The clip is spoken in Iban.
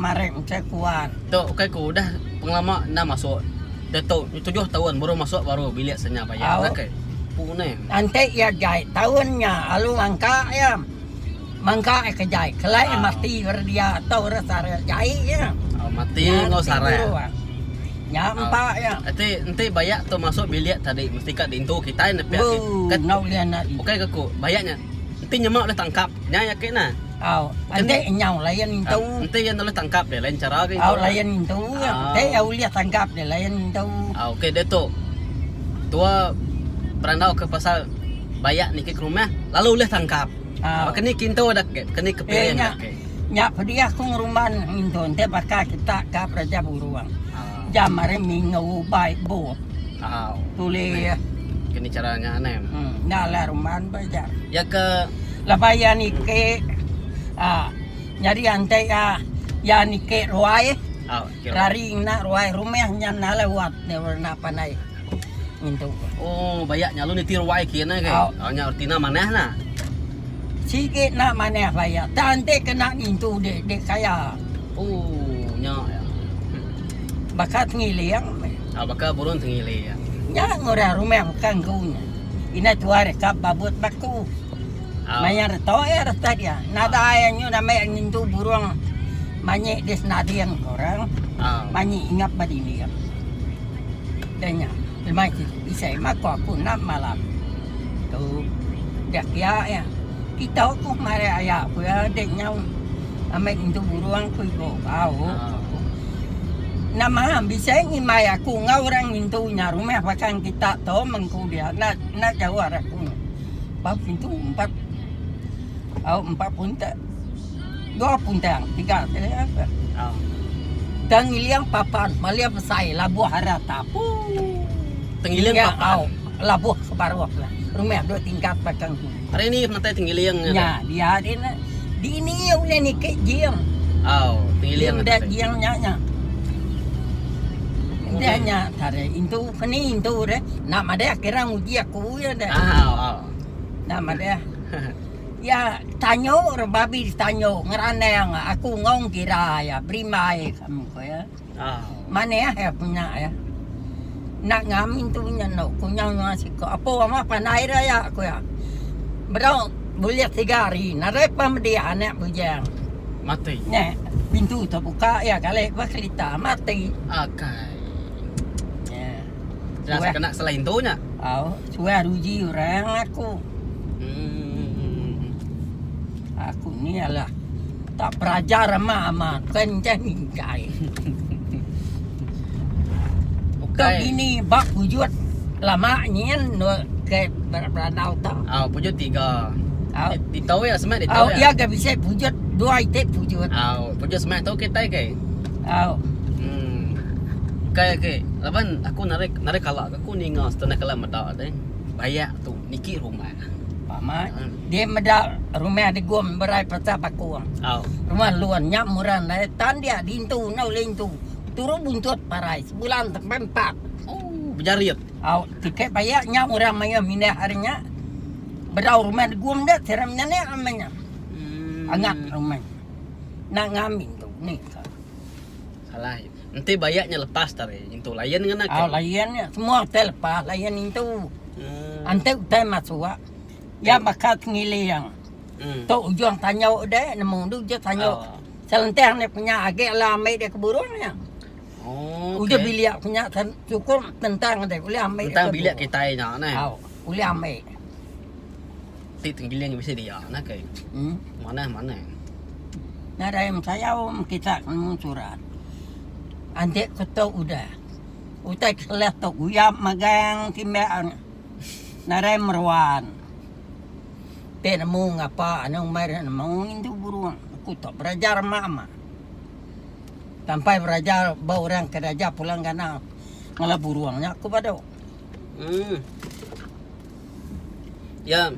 Mari mesti kuat. Tu ukai ku udah pengelama enda masuk diatu tujuh taun baru masuk baru bilik senya bayar Au. ke pu neh. Enti iya jai taun nya alu mangka iya. Mangka iya ke jai kelai iya mati ira dia atau ira sara jai iya. Au mati enggau sara. Nya empa iya. Enti enti bayak tu masuk bilik tadi mesti ka diintu kitai nepiak ke. Enda ulih enda diintu. Ukai ke ku bayak nya enti nyema ulih tangkap nya iya ke nah. Au, enti nyau lain intu. Enti iya enda ulih tangkap dia lain chara ke intu. Au lain intu iya. Enti iya ulih tangkap dia lain intu. Au okey diatu tua berandau ke pasal bayak niki ke rumah lalu ulih tangkap. Au. Baka ni ke intu dak ke baka ni ke Eh piring nya dak ke. nya pediah ku ngerumban intu enti baka kita ka beraja burung. Jam hari minggu bai bot. Au. Tulih. Kini chara nya neh. Hmm, enda lah rumban ba ja. Ya ke Lepas iya niki ah nyadi enti iya iya niki ruai Au, niki ruai. rari ngena ruai rumah nya enda lewat ne enda pandai ngintu. Oh, bayak nya lalu niti ruai kin ne ke. Au. Au nya reti enda manah nah. Sigi enda manah bayak tang enti kena ngintu dek dek kaya. Oh, nya ya. Baka tengiling meh. Au baka burung tengiling. Nya ngurang rumah bukan engku nya. Indai tuai rekap babut baku. Maya reto iya reta dia. Nadai anyu nama ngintu burung manyi di senading ko orang. Manyi ingap ba dinding. Dah nya lemai ti bisi mako aku enda malam. Tu dah kia iya. Kita ku mari aya ku iya dek nyau ambi ngintu burung ku ibu au. Nama bisi ngimbai aku enggau orang ngintu nya rumah bakang kita tu mengku dia enda enda jauh ari aku. Ba pintu empat au empat punta dua puntang tiga kali apa. Tang ngiling papan malih besai labuh ari atap. Tengiling papan. Au labuh ke baruh lah. Rumah dua tingkat bakang ku. Hari ni penatai tengiling nya. Nya dia din dini ulih niki jing. Au tengiling. Udah jing nya nya. Udah nya tadi intu keni intu deh. Enda madah kira nguji aku iya deh. Au au. Enda madah. Iya tanyu re babi ditanyu ngerandang aku enggau kira iya berimbai ku iya. Manah iya punya iya. Enda ngam intu nya endo ku nyau nyua siko. Apo amat pandai ira iya ku iya. Bedau bulih tiga hari nadai pa medih anak bujang. Mati. Nya pintu tebuka iya kali ba kerita mati. Akai. Nya. Suah kena salah intu nya. Au, suah ruji orang aku. Hmm. Aku ni alah tak perajar amat amat bukan nceh mingkai. Bukai. Tok ini ba pujut lama nyin ke berandau tok. Au pujut tiga. Au. Ditau ya semak ditau Au ya. iya ga bisi pujut dua iti pujut. Au pujut semak tu kitai ke. Au. Hmm. Bukai ke laban aku narik narik kala aku ninga setengah kala meda deh. Bayak tu niki rumah. Pama dia meda rumah degum berai pasal bakung. Rumah lun nya murah ndai tan dia dintu enda ulih intu. Turu buntut parai sebulan sampai empat. Oh bejarit. Au tiket bayak nya orang mayuh mindah ari nya bedau rumah degum dia sira menyanak meh nya. Angat rumah enda ngam intu ni ka. Salah enti bayak nya lepas tadi intu lain ngena ke. Au lain nya semua utai lepas lain intu. Enti utai masuk iya baka tengiling. Tu ujung tanyu deh nemu du ujung tanyu. Selentang nya punya agi ala ambi dia ke burung nya. Ujung bilik punya cukup tentang deh ulih ambi. Tentang bilik kitai nya neh. Au ulih ambi. Ti tenggiling bisi dia nah kai. Manah manah. Nadai mesayau kita nemu surat. Enti ke tu udah. Utai ke seleh tu uyap magang timbak ne. Nadai meruan. Ti nemu ngapa anu meh nemu ngintu burung. Aku tu belajar amat amat. Sampai belajar ba orang ke daja pulang gana ngela burung nya ku badu. Uhh. Ya.